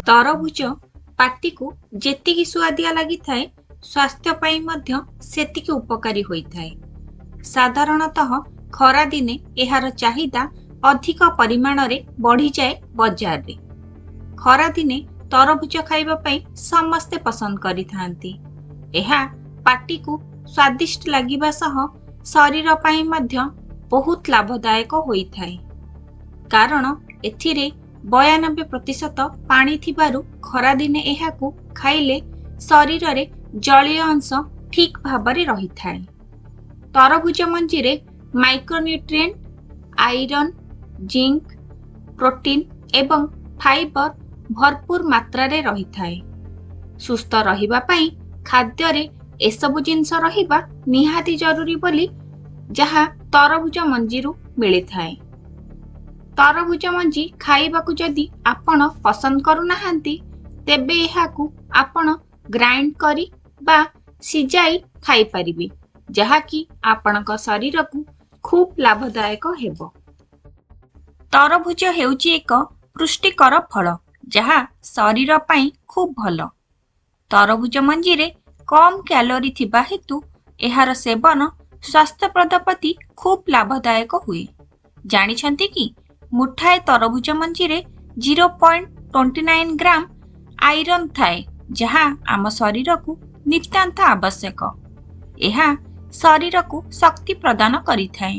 ତରଭୁଜ ପାଟିକୁ ଯେତିକି ସୁଆଦିଆ ଲାଗିଥାଏ, ସ୍ୱାସ୍ଥ୍ୟ ପାଇଁ ମଧ୍ୟ ସେତିକି ଉପକାରୀ ହୋଇଥାଏ। ସାଧାରଣତଃ ଖରାଦିନେ ଏହାର ଚାହିଦା ଅଧିକ ପରିମାଣରେ ବଢ଼ିଯାଏ ବଜାରରେ। ଖରାଦିନେ ତରଭୁଜ ଖାଇବା ପାଇଁ ସମସ୍ତେ ପସନ୍ଦ କରିଥାନ୍ତି। ଏହା ପାଟିକୁ ସ୍ୱାଦିଷ୍ଟ ଲାଗିବା ସହ ଶରୀର ପାଇଁ ମଧ୍ୟ ବହୁତ ଲାଭଦାୟକ ହୋଇଥାଏ, କାରଣ ଏଥିରେ 92% ପାଣି ଥିବାରୁ ଖରାଦିନେ ଏହାକୁ ଖାଇଲେ ଶରୀରରେ ଜଳୀୟ ଅଂଶ ଠିକ୍ ଭାବରେ ରହିଥାଏ। ତରଭୁଜ ମଞ୍ଜିରେ ମାଇକ୍ରୋନ୍ୟୁଟ୍ରିଏଣ୍ଟ, ଆଇରନ୍, ଜିଙ୍କ, ପ୍ରୋଟିନ୍ ଏବଂ ଫାଇବର ଭରପୁର ମାତ୍ରାରେ ରହିଥାଏ। ସୁସ୍ଥ ରହିବା ପାଇଁ ଖାଦ୍ୟରେ ଏସବୁ ଜିନିଷ ରହିବା ନିହାତି ଜରୁରୀ ବୋଲି, ଯାହା ତରଭୁଜ ମଞ୍ଜିରୁ ମିଳିଥାଏ। ତରଭୁଜ ମଞ୍ଜି ଖାଇବାକୁ ଯଦି ଆପଣ ପସନ୍ଦ କରୁନାହାନ୍ତି, ତେବେ ଏହାକୁ ଆପଣ ଗ୍ରାଇଣ୍ଡ କରି ବା ସିଝାଇ ଖାଇପାରିବେ, ଯାହାକି ଆପଣଙ୍କ ଶରୀରକୁ ଖୁବ୍ ଲାଭଦାୟକ ହେବ। ତରଭୁଜ ହେଉଛି ଏକ ପୁଷ୍ଟିକର ଫଳ, ଯାହା ଶରୀର ପାଇଁ ଖୁବ୍ ଭଲ। ତରଭୁଜ ମଞ୍ଜିରେ କମ୍ କ୍ୟାଲୋରୀ ଥିବା ହେତୁ ଏହାର ସେବନ ସ୍ୱାସ୍ଥ୍ୟପ୍ରଦ ପ୍ରତି ଖୁବ୍ ଲାଭଦାୟକ ହୁଏ। ଜାଣିଛନ୍ତି କି, ମୁଠାଏ ତରଭୁଜ ମଞ୍ଜିରେ 0.29 ଗ୍ରାମ ଆଇରନ୍ ଥାଏ, ଯାହା ଆମ ଶରୀରକୁ ନିତାନ୍ତ ଆବଶ୍ୟକ। ଏହା ଶରୀରକୁ ଶକ୍ତି ପ୍ରଦାନ କରିଥାଏ।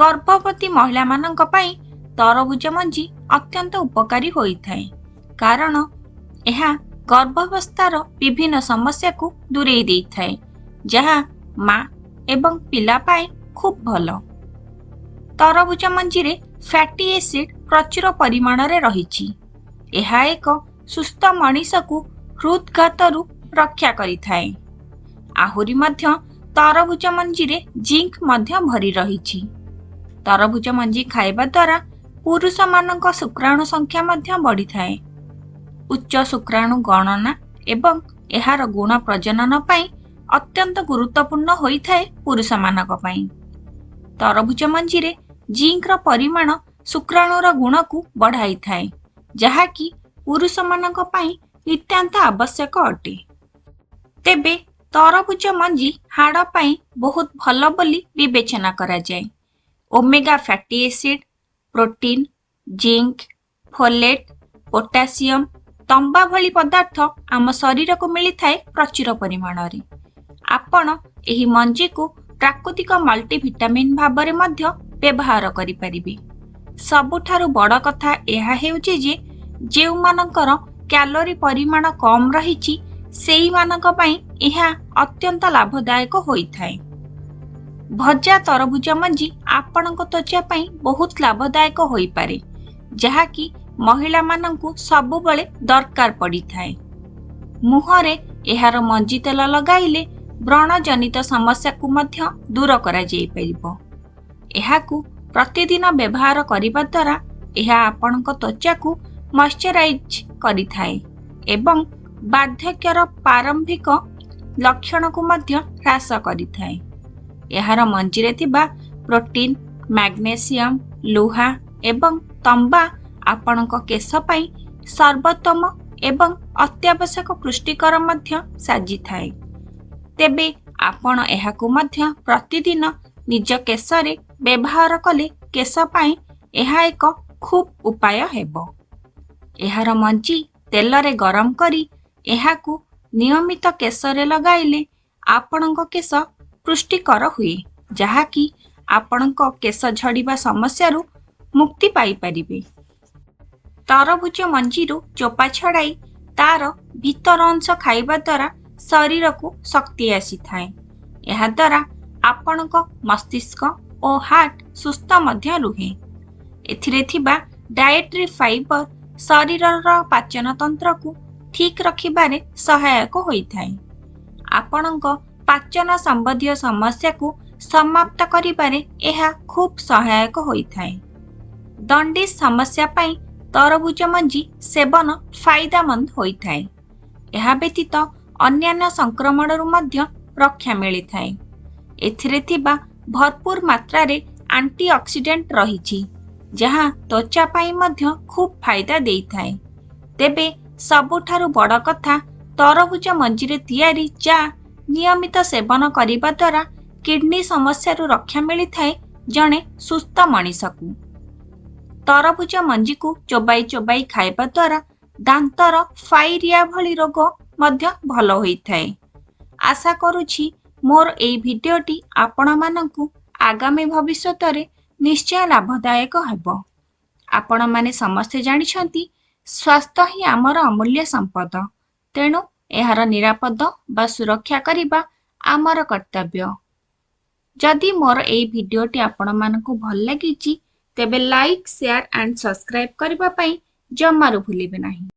ଗର୍ଭବତୀ ମହିଳାମାନଙ୍କ ପାଇଁ ତରଭୁଜ ମଞ୍ଜି ଅତ୍ୟନ୍ତ ଉପକାରୀ ହୋଇଥାଏ, କାରଣ ଏହା ଗର୍ଭାବସ୍ଥାର ବିଭିନ୍ନ ସମସ୍ୟାକୁ ଦୂରେଇ ଦେଇଥାଏ, ଯାହା ମା ଏବଂ ପିଲା ପାଇଁ ଖୁବ୍ ଭଲ। ତରଭୁଜ ମଞ୍ଜିରେ ଫ୍ୟାଟି ଏସିଡ୍ ପ୍ରଚୁର ପରିମାଣରେ ରହିଛି। ଏହା ଏକ ସୁସ୍ଥ ମଣିଷକୁ ହୃଦଘାତରୁ ରକ୍ଷା କରିଥାଏ। ଆହୁରି ମଧ୍ୟ ତରଭୁଜ ମଞ୍ଜିରେ ଜିଙ୍କ ମଧ୍ୟ ଭରି ରହିଛି। ତରଭୁଜ ମଞ୍ଜି ଖାଇବା ଦ୍ୱାରା ପୁରୁଷମାନଙ୍କ ଶୁକ୍ରାଣୁ ସଂଖ୍ୟା ମଧ୍ୟ ବଢ଼ିଥାଏ। ଉଚ୍ଚ ଶୁକ୍ରାଣୁ ଗଣନା ଏବଂ ଏହାର ଗୁଣ ପ୍ରଜନନ ପାଇଁ ଅତ୍ୟନ୍ତ ଗୁରୁତ୍ୱପୂର୍ଣ୍ଣ ହୋଇଥାଏ ପୁରୁଷମାନଙ୍କ ପାଇଁ। ତରଭୁଜ ମଞ୍ଜିରେ ଜିଙ୍କର ପରିମାଣ ଶୁକ୍ରାଣୁର ଗୁଣକୁ ବଢ଼ାଇଥାଏ, ଯାହାକି ପୁରୁଷମାନଙ୍କ ପାଇଁ ନିତାନ୍ତ ଆବଶ୍ୟକ ଅଟେ। ତେବେ ତରଭୁଜ ମଞ୍ଜି ହାଡ଼ ପାଇଁ ବହୁତ ଭଲ ବୋଲି ବିବେଚନା କରାଯାଏ। Omega fatty acid, protein, zinc, folate, potassium, ତମ୍ବା ଭଳି ପଦାର୍ଥ ଆମ ଶରୀରକୁ ମିଳିଥାଏ ପ୍ରଚୁର ପରିମାଣରେ। ଆପଣ ଏହି ମଞ୍ଜିକୁ ପ୍ରାକୃତିକ ମଲ୍ଟିଭିଟାମିନ୍ ଭାବରେ ମଧ୍ୟ ବ୍ୟବହାର କରିପାରିବେ। ସବୁଠାରୁ ବଡ଼ କଥା ଏହା ହେଉଛି ଯେ ଯେଉଁମାନଙ୍କର କ୍ୟାଲୋରୀ ପରିମାଣ କମ୍ ରହିଛି, ସେଇମାନଙ୍କ ପାଇଁ ଏହା ଅତ୍ୟନ୍ତ ଲାଭଦାୟକ ହୋଇଥାଏ। ଭଜା ତରଭୁଜ ମଞ୍ଜି ଆପଣଙ୍କ ତ୍ୱଚା ପାଇଁ ବହୁତ ଲାଭଦାୟକ ହୋଇପାରେ, ଯାହାକି ମହିଳାମାନଙ୍କୁ ସବୁବେଳେ ଦରକାର ପଡ଼ିଥାଏ। ମୁହଁରେ ଏହାର ମଞ୍ଜି ତେଲ ଲଗାଇଲେ ବ୍ରଣଜନିତ ସମସ୍ୟାକୁ ମଧ୍ୟ ଦୂର କରାଯାଇପାରିବ। ଏହାକୁ ପ୍ରତିଦିନ ବ୍ୟବହାର କରିବା ଦ୍ୱାରା ଏହା ଆପଣଙ୍କ ତ୍ୱଚାକୁ ମଇଶ୍ଚରାଇଜ୍ କରିଥାଏ ଏବଂ ବାର୍ଦ୍ଧକ୍ୟର ପ୍ରାରମ୍ଭିକ ଲକ୍ଷଣକୁ ମଧ୍ୟ ହ୍ରାସ କରିଥାଏ। ଏହାର ମଞ୍ଜିରେ ଥିବା ପ୍ରୋଟିନ୍, ମ୍ୟାଗ୍ନେସିୟମ୍, ଲୁହା ଏବଂ ତମ୍ବା ଆପଣଙ୍କ କେଶ ପାଇଁ ସର୍ବୋତ୍ତମ ଏବଂ ଅତ୍ୟାବଶ୍ୟକ ପୁଷ୍ଟିକର ମଧ୍ୟ ସାଜିଥାଏ। ତେବେ ଆପଣ ଏହାକୁ ମଧ୍ୟ ପ୍ରତିଦିନ ନିଜ କେଶରେ ବ୍ୟବହାର କଲେ କେଶ ପାଇଁ ଏହା ଏକ ଖୁବ୍ ଉପାୟ ହେବ। ଏହାର ମଞ୍ଜି ତେଲରେ ଗରମ କରି ଏହାକୁ ନିୟମିତ କେଶରେ ଲଗାଇଲେ ଆପଣଙ୍କ କେଶ ପୁଷ୍ଟିକର ହୁଏ, ଯାହାକି ଆପଣଙ୍କ କେଶ ଝଡ଼ିବା ସମସ୍ୟାରୁ ମୁକ୍ତି ପାଇପାରିବେ। ତରଭୁଜ ମଞ୍ଜିରୁ ଚୋପା ଛଡ଼ାଇ ତାର ଭିତର ଅଂଶ ଖାଇବା ଦ୍ୱାରା ଶରୀରକୁ ଶକ୍ତି ଆସିଥାଏ। ଏହାଦ୍ୱାରା ଆପଣଙ୍କ ମସ୍ତିଷ୍କ ଓ ହାର୍ଟ ସୁସ୍ଥ ମଧ୍ୟ ରୁହେ। ଏଥିରେ ଥିବା ଡାଏଟ୍ରି ଫାଇବର ଶରୀରର ପାଚନ ତନ୍ତ୍ରକୁ ଠିକ୍ ରଖିବାରେ ସହାୟକ ହୋଇଥାଏ। ଆପଣଙ୍କ ପାଚନ ସମ୍ବନ୍ଧୀୟ ସମସ୍ୟାକୁ ସମାପ୍ତ କରିବାରେ ଏହା ଖୁବ୍ ସହାୟକ ହୋଇଥାଏ। ଜଣ୍ଡିସ୍ ସମସ୍ୟା ପାଇଁ ତରଭୁଜ ମଞ୍ଜି ସେବନ ଫାଇଦାମନ୍ଦ ହୋଇଥାଏ। ଏହା ବ୍ୟତୀତ ଅନ୍ୟାନ୍ୟ ସଂକ୍ରମଣରୁ ମଧ୍ୟ ରକ୍ଷା ମିଳିଥାଏ। ଏଥିରେ ଥିବା ଭରପୁର ମାତ୍ରାରେ ଆଣ୍ଟିଅକ୍ସିଡେଣ୍ଟ ରହିଛି, ଯାହା ତ୍ୱଚା ପାଇଁ ମଧ୍ୟ ଖୁବ୍ ଫାଇଦା ଦେଇଥାଏ। ତେବେ ସବୁଠାରୁ ବଡ଼ କଥା, ତରଭୁଜ ମଞ୍ଜିରେ ତିଆରି ଚା ନିୟମିତ ସେବନ କରିବା ଦ୍ୱାରା କିଡନୀ ସମସ୍ୟାରୁ ରକ୍ଷା ମିଳିଥାଏ ଜଣେ ସୁସ୍ଥ ମଣିଷକୁ। ତରଭୁଜ ମଞ୍ଜିକୁ ଚୋବାଇ ଚୋବାଇ ଖାଇବା ଦ୍ୱାରା ଦାନ୍ତର ପାଇରିଆ ଭଳି ରୋଗ ମଧ୍ୟ ଭଲ ହୋଇଥାଏ। ଆଶା କରୁଛି ମୋର ଏଇ ଭିଡ଼ିଓଟି ଆପଣମାନଙ୍କୁ ଆଗାମୀ ଭବିଷ୍ୟତରେ ନିଶ୍ଚୟ ଲାଭଦାୟକ ହେବ। ଆପଣମାନେ ସମସ୍ତେ ଜାଣିଛନ୍ତି, ସ୍ୱାସ୍ଥ୍ୟ ହିଁ ଆମର ଅମୂଲ୍ୟ ସମ୍ପଦ। ତେଣୁ ଏହାର ନିରାପଦ ବା ସୁରକ୍ଷା କରିବା ଆମର କର୍ତ୍ତବ୍ୟ। ଯଦି ମୋର ଏଇ ଭିଡ଼ିଓଟି ଆପଣମାନଙ୍କୁ ଭଲ ଲାଗିଛି, ତେବେ ଲାଇକ୍, ସେୟାର ଆଣ୍ଡ ସବସ୍କ୍ରାଇବ୍ କରିବା ପାଇଁ ଜମାରୁ ଭୁଲିବେ ନାହିଁ।